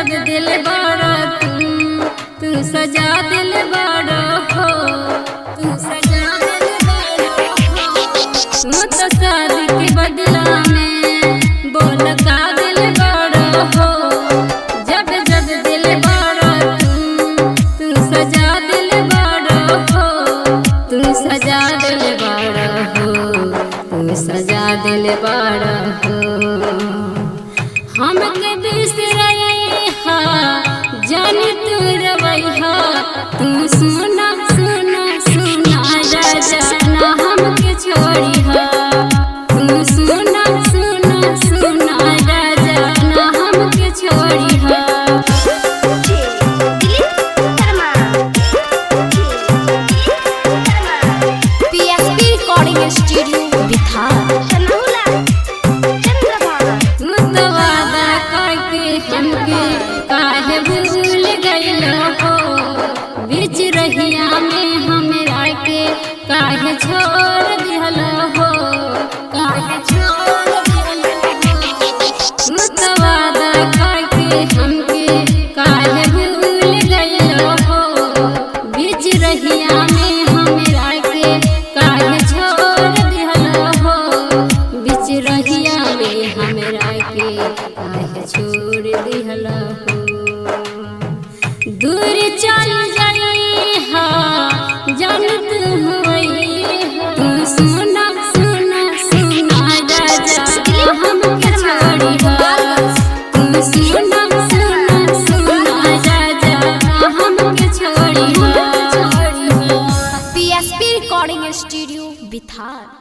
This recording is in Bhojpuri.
जब दिल बड़ा तू सजा दिल बड़ा हो, तू सजा दिल बड़ा हो। तू तो शादी के बदला में बोल का दिल बड़ा हो। जब जब दिल बड़ा तू सजा दिल बड़ा हो, तू सजा दिल बड़ा हो, तू सजा दिल बड़ा हो। हमके बिसरैहा जान तू रवैहा, तू सुना सुना सुना राजा ना हमके छोड़िहा। तू सुना सुना सुना राजा ना हमके छोड़िहा। Dilip Sharma. PSP recording studio Bihar. Sanaula Chandrabhaga. तू तो वादा करके हमके काहे भूल गइल हो, बीच रहिया में हमरा के काहे छोड़ दिहल हो, काहे छोड़ दिहल हो। तू तो वादा करके हमके काहे भूल गइल हो, बीच रहिया में हमरा के काहे छोड़ दिहल हो, बीच रहिया में हमरा के काहे छोड़ दिहल हो। दूर चल जाइहा जानत होइहा, तू सुना सुना सुना राजा हमके छोड़िहा। तू सुना सुना सुना राजा हमके छोड़िहा। PSP recording studio Bihar.